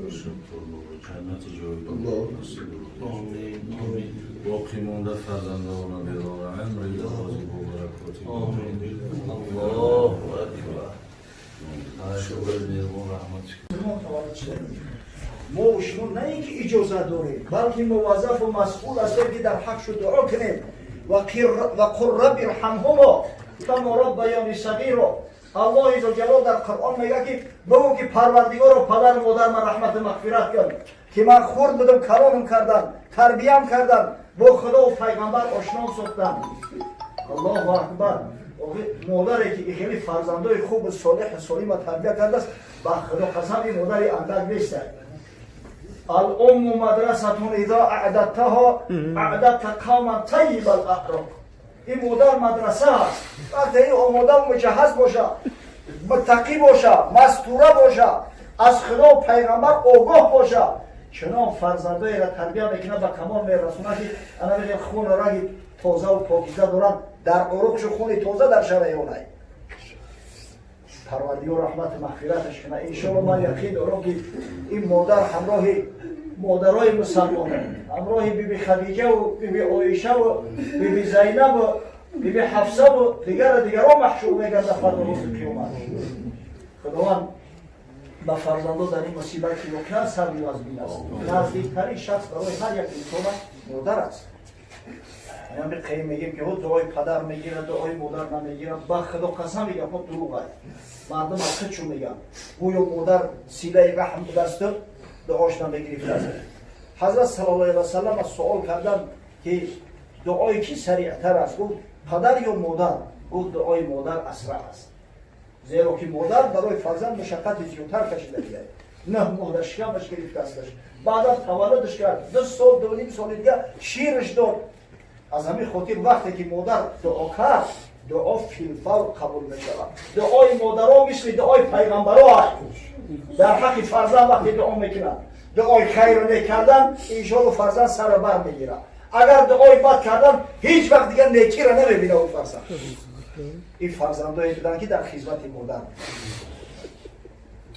Ҷаннати ҷовидон насиб. Омин. Боқӣ монда фарзандона дилора амри дарози бо баракоти. Омин. Аллоҳу акбар. Шукр, меҳрубон, раҳмат. Мусулмон таваллуд шуда, мо шумо на ин ки иҷозат дорем, балки муваззафу масъул ҳастем, ки дар ҳақшу дуо кунем. وقل رب ارحمهما كما ربياني صغيرا. Аллоҳи зулҷалол дар Қуръон мегӯяд, ки бигӯ, ки Парвардигоро, падару модар ман раҳмату мағфират кун, ки ман хурд будам, калонам кардан, тарбиям кардан, бо Худову пайғамбар ошно сохтан. Аллоҳу акбар! Модаре ки хеле фарзандои хубу солеҳу солима тарбия кардааст, ба Худо қасам, ин модари андак нестад. الأم مدرسة إذا أعددتها أعددت قوما طيب الأعراق. Ин модар мадраса аст. Вақте ин омодаву муҷаҳҳаз боша, муттақӣ боша, мастура боша, аз Худо пайғамбар огоҳ боша, чунон фарзандоеро тарбия мекунад, ба камол мерасонад, ки ана мегӯяд, хуну раги тозаву покиза доранд, дар уруқшу хуни тоза дар шараёнай. Парвардигор раҳмату мағфираташ кунад. Иншоалло, ман яқин дорам, ки ин модар ҳамроҳи модарои мусалмонон, ҳамроҳи биби Хадиҷаву биби Оишаву биби Зайнабу биби Ҳафсаву дигару дигарон маҳшур мегардад фардо, рӯзи қиёмат. Худованд ба фарзандо дар ин мусибат, ки воқеан сабри вазмин аст. Наздиктарин шахс барои ҳар як инсона модар аст. Ҳамин мегем, ки дуои падар мегирад, дуои модар намегирад. Ба Худо қасам, гапҳо дурӯғ аст. Мардум аз худшо мегӯянд, гӯё модар силаи раҳм будасту дуош намегирифтааст. Ҳазрат саллаллоҳу алайҳи васаллам аз суол кардам, ки дуои кӣ сариътар аст? Гуфт: падар ё модар? Гуфт: дуои модар асраъ аст, зеро ки модар барои фарзанд мушаққати зиёдтар кашида дигар. 9 моҳ дар шикамаш гирифтаасташ, баъдан таваллудаш кард, 2 сол, 2.5 соли дига шираш дод. Аз ҳамин хотир, вақте ки модар дуо кард, дуо филфавр қабул мешавад. Дуои модаро мисли дуои пайғамбаро аст дар ҳаққи фарзанд. Вақте дуо мекунад, дуои хайр мекардан, иншоалло, фарзанд сара бар мегирад. Агар дуои бад кардан, ҳеҷ вақт дигар некира намебина ӯ фарзанд. Ин фарзандое буданд, ки дар хизмати модар.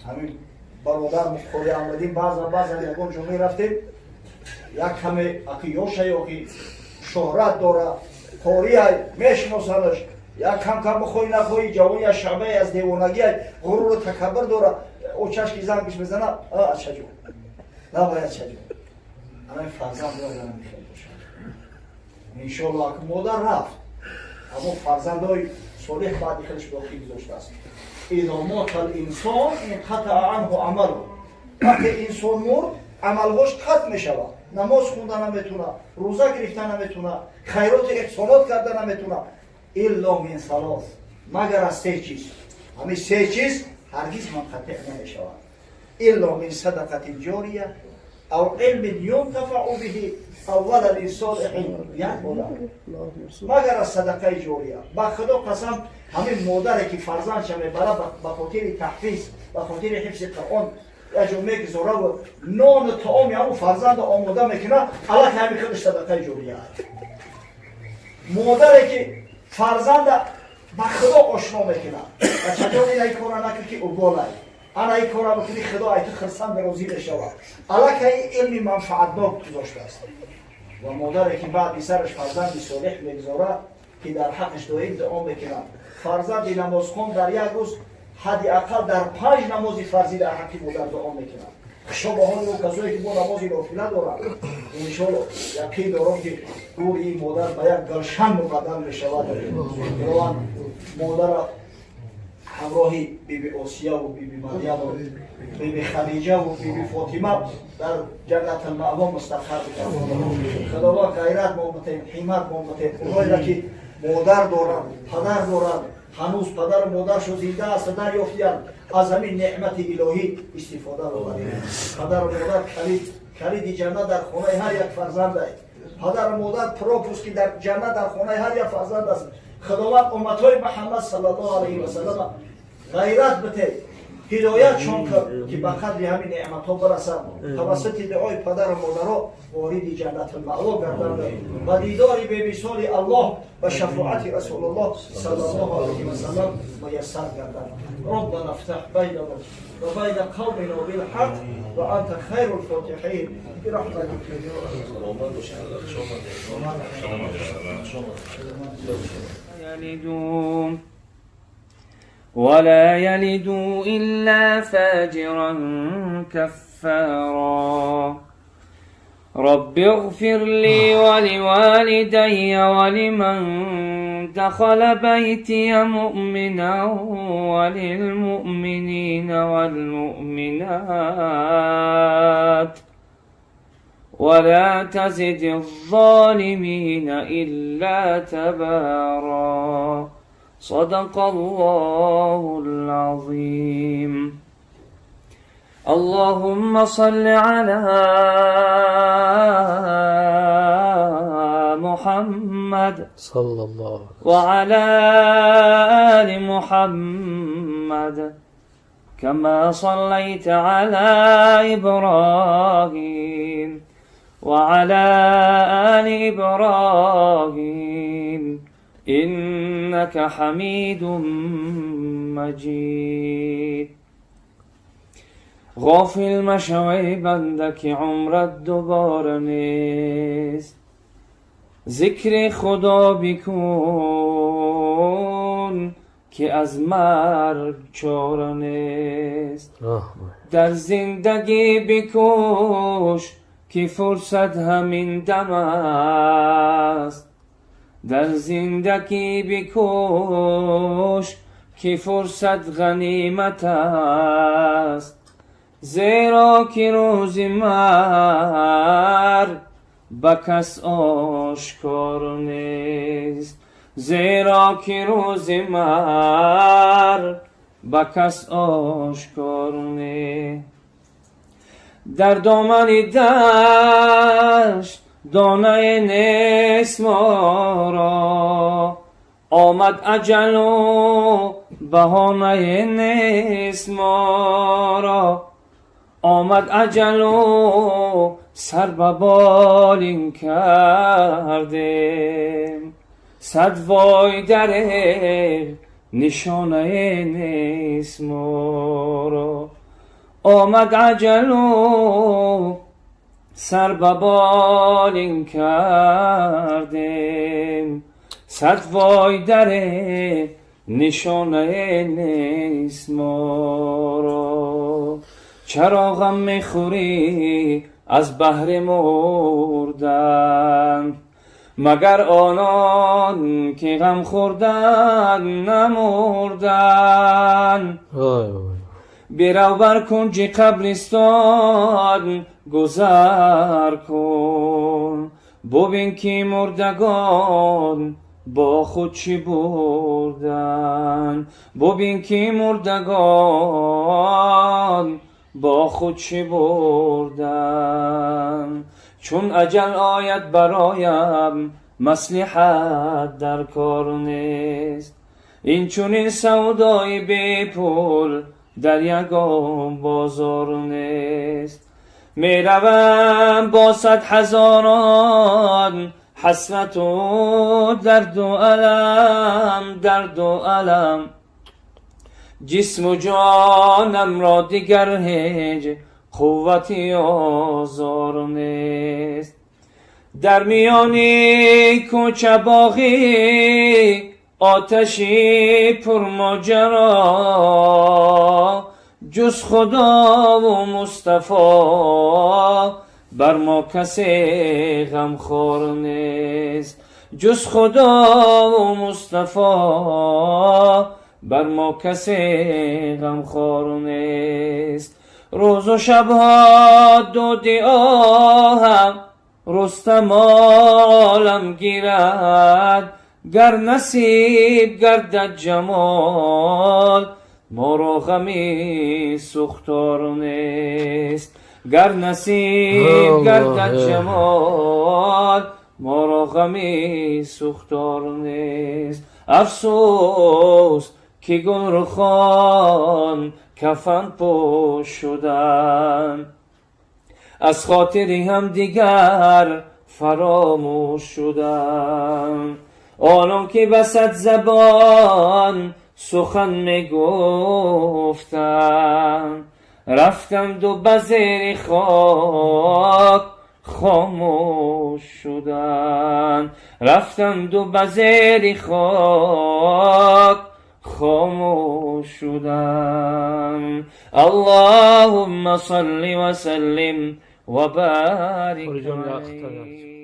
Ҳамин бародар Мухтори Аҳмадин, баъзан баъзан ягон ҷо мерафтем, як каме аки ёша ёки шӯҳрат дора, қория мешиносанаш, як кам кам бихоҳӣ нахоҳӣ, ҷавони аз шаъбае аз девонагия, ғуруру такаббур дора. Очаш ки зангиш мезана: «Ачаҷон, лабай, ачаҷон». Ана фарзанд бояд ана хел бошад, иншоалло. Аки модар рафт, аммо фарзандои солеҳ баъди худаш боқӣ гузоштааст. إذا مات الإنسان انقطع عنه عمله. Вақте инсон мурд, амалҳош қатъ мешавад: намоз хунда наметуна, рӯза гирифта наметуна, хайроту эҳсонот карда наметуна. إلا من ثلاث, магар аз се чиз. Ҳамин се чиз ҳаргиз мунқатиъ намешавад: إلا من صدقة جارية أو علم ينتفع به أو ولد صالح يدعو له. Магар аз садақаи ҷория. Ба Худо қасам, ҳамин модаре ки фарзандша мебара, ба хотири таҳфиз, ба хотири ҳифзи Қуръон яҷо мегузораву нону таоми ҳамун фарзанда омода мекунад, аллакай ҳамин худаш садақаи ҷория. Модаре ки фарзанда ба Худо ошно мекунад: «Бачаҷон, ина кора накун, ки уболай, ана ин кора бикунӣ, Худо ай ту хирсанд, розӣ мешавад», аллакай илми манфаатнок гузоштааст. Ва модаре ки баъди сараш фарзанди солеҳ мегузорад, ки дар ҳаққаш доим дуо мекунад. Фарзанди намозхон дар як рӯз ҳадди ақал дар панҷ намози фарзӣ дар ҳаққи модар дуо мекунад. Хушо ба ҳоли ӯ касое ки бо намози нофила доранд. Иншолло, яқин дорам, ки гӯри ин модар ба як гулшан мубаддал мешавад. Худованд модара ҳамроҳи биби Осияву биби Марьяму биби Хадиҷаву биби Фотима дар ҷаннатулмаъво мустақар бикард. Худованд ғайрат мо битем, ҳиммат мо битем. Онҳоеро ки модар доранд, падар доранд, ҳанӯз падару модаршо зинда аст, дарёфтиянд, аз ҳамин неъмати илоҳӣ истифода бабарем. Падару модар калиди ҷаннат дар хонаи ҳар як фарзандай. Падару модар пропуски дар ҷаннат дар хонаи ҳар як фарзанд аст. Худованд умматҳои Муҳаммад саллаллоҳу алайҳи васаллама ғайрат бите. Ҳидоятшон кард, ки ба қадри ҳамин неъматҳо барасанд, тавассути дуои падару модаро вориди Ҷаннатулмаъво гарданд, ба дидори бемисоли Аллоҳ, ба шафоати Расулуллоҳ саллаллоҳу алайҳи васаллам муяссар гарданд. ربنا افتح بيننا وبين قومنا بالحق وأنت خير الفاتحين برحمتك. Саломат бошед. Хуш омадед. Хуш омадед. يلدون ولا يلدوا إلا فاجرا كفارا. رب اغفر لي ولوالدي ولمن دخل بيتي مؤمنا وللمؤمنين والمؤمنات ولا تزد الظالمين إلا تبارا. صدق الله العظيم. اللهم صل على محمد صلى الله وعلى آل محمد كما صليت على إبراهيم وعلى آل إبراهيم إنك حميد مجيد. غافل مشو ای بنده که عمرت دوباره نیست. ذکر خدا بکن که از مرگ چاره نیست. در زندگی بکوش که فرصت همین دم است. در زندگی بکوش که فرصت غنیمت است، زیرا که روز مرگ به کس آشکار نیست، زیرا که روز مرگ به کس آشکار نیست. در دامن دشت دانه نیست ما را، آمد اجل و بهانه نیست ما را. آمد اجل و سر به بالین کردیم، صد وای دریغ نشانه نیست ما را. آمد اجل و سر به بالین کردیم، صد وای دریغ نشانه نیست ما را. چرا غم میخوری از بهر مردن، مگر آنان که غم خوردن نمردن؟ وای وای. برو بر کنج قبرستان گذر کن، ببین که مردگان با خود چی بردن، ببین که مردگان با خود چی بردن. چون اجل آید برایم مصلحت در کار نیست، این چنین سودای بی پول در یگان بازار نیست. میروم با صد هزاران حسرت و درد و الم، درد و الم. جسم و جانم را دیگر هیچ قوتی آزار نیست. در میان کوچه باغی آتشی پرماجرا، جز خدا و مصطفی بر ما کسی غمخوار نیست، جز خدا و مصطفی بر ما کسی غمخوار نیست. روز و شبها دود آهم رستم عالم گیرد، گر نصیب گردد جمال ما را غمی سوختار نیست، گر نصیب گردد جمال ما را غمی سوختار نیست. افسوس. ки гулрухон кафан пӯш шуданд, аз хотири ҳамдигар фаромӯш шуданд. Онон ки ба сад забон сухан мегуфтанд, рафтанду ба зери хок хомӯш шуданд, рафтанду ба зери хок хомӯш шуданд. Аллоҳумма салли ва саллим ва барик Хориҷон. алайҳ.